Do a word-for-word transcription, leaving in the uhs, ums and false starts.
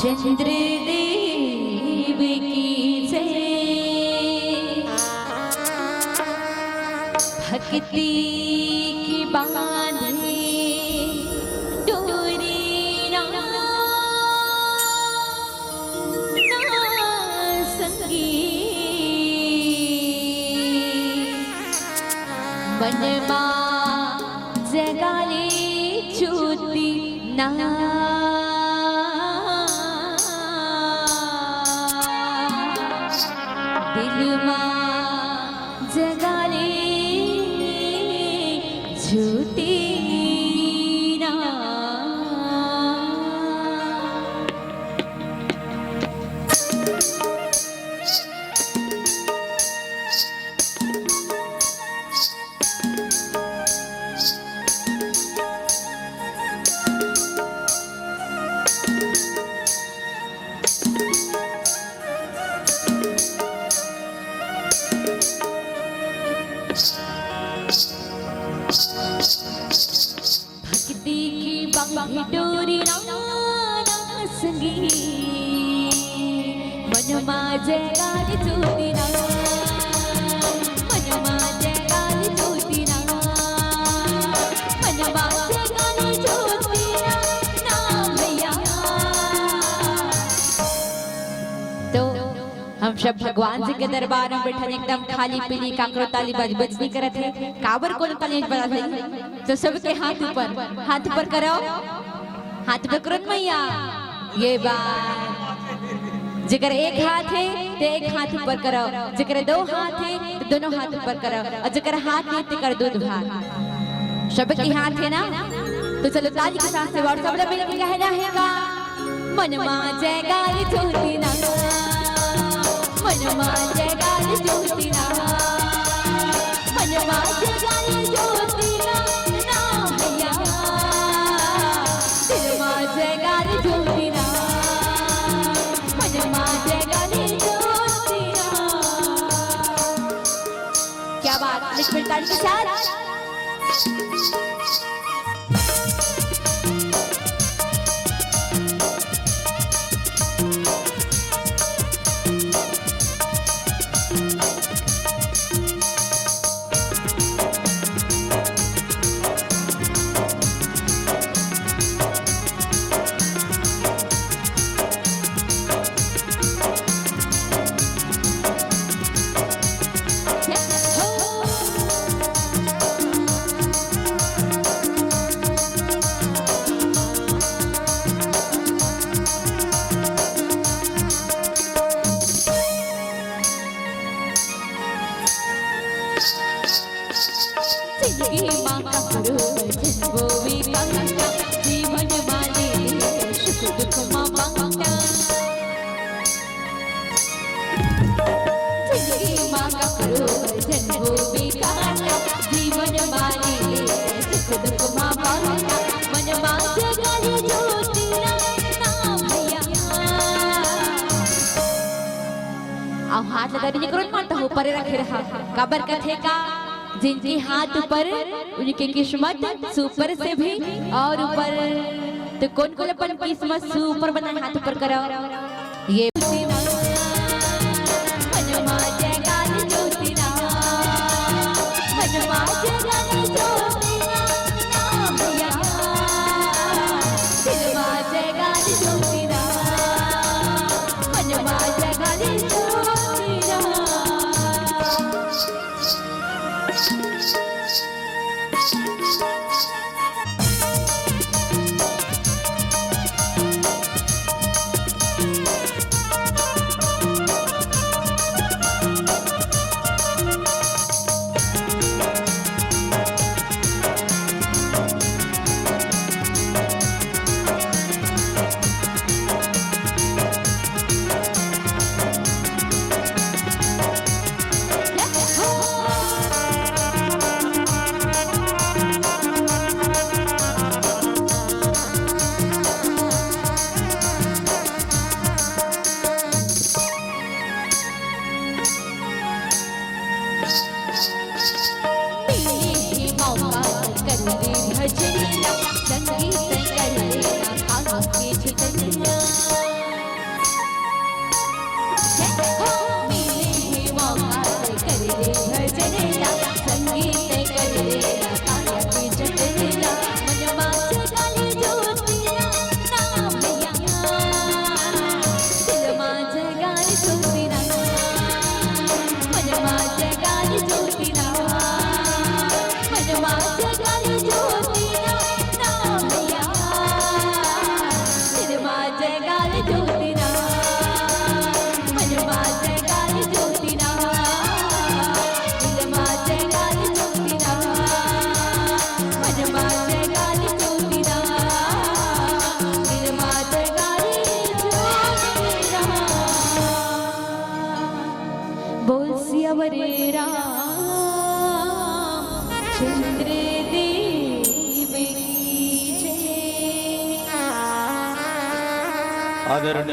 रामचंद्र देव की जय। भक्ति की बांधे डोरी ना, ना संगी। मन मा जगा ले ज्योति ना, दिल मा जगा ले ज्योति ना। भक्ति की बांधे डोरी ना, ना संगी, मन मा जगा ले ज्योति ना, मन मा जगा ले ज्योति ना, मन मा जगा ले ज्योति ना, ना भैया। तो हम सब भगवान जी के दरबार में बैठन, एकदम खाली पीली, काकरो ताली बज, बज नहीं करत हे। काबर कोनो ताली बजा दे? तो सबके हाथ ऊपर, हाथ ऊपर करो, हाथ ऊपर करो न मैया। ये बात, जेकर एक हाथ हे, ते एक हाथ ऊपर करो, जेकर दो हाथ हे, तो दोनों हाथ ऊपर करो, और जेकर हाथ नहीं, तेकर दो, दो हाथ। सबके हाथ हे ना? तो चलो ताली के साथ से, और सब लोग मिलके कहना हे का? मन मा जगा ले ज्योति ना, मन मा जगा ले ज्योति ना, मन मा जगा ले ज्योति ना, ना भैया। दिल मा जगा ले ज्योति ना, मन मा जगा ले ज्योति ना। क्या बात, मिस मिताली के साथ। जिंदगी मा ककरो झन बोवे कंटा, जीवन मा ले सुख दुख मा बांटा। जिंदगी मा ककरो झन बोवे कंटा, जीवन मा ले सुख दुख मा बांटा। मन मा जगा ले ज्योति ना, ना भैया। अउ हाथ ला दरी नइ करन मन, तहूँ परे रखे रहा। काबर कथे का, जिनके हाथ ऊपर, उनके किस्मत सुपर से भी और ऊपर। तो कोन कोन अपन किस्मत सुपर बनाए, हाथ ऊपर करो। ये रामचंद्र देव की जय। आदरणीय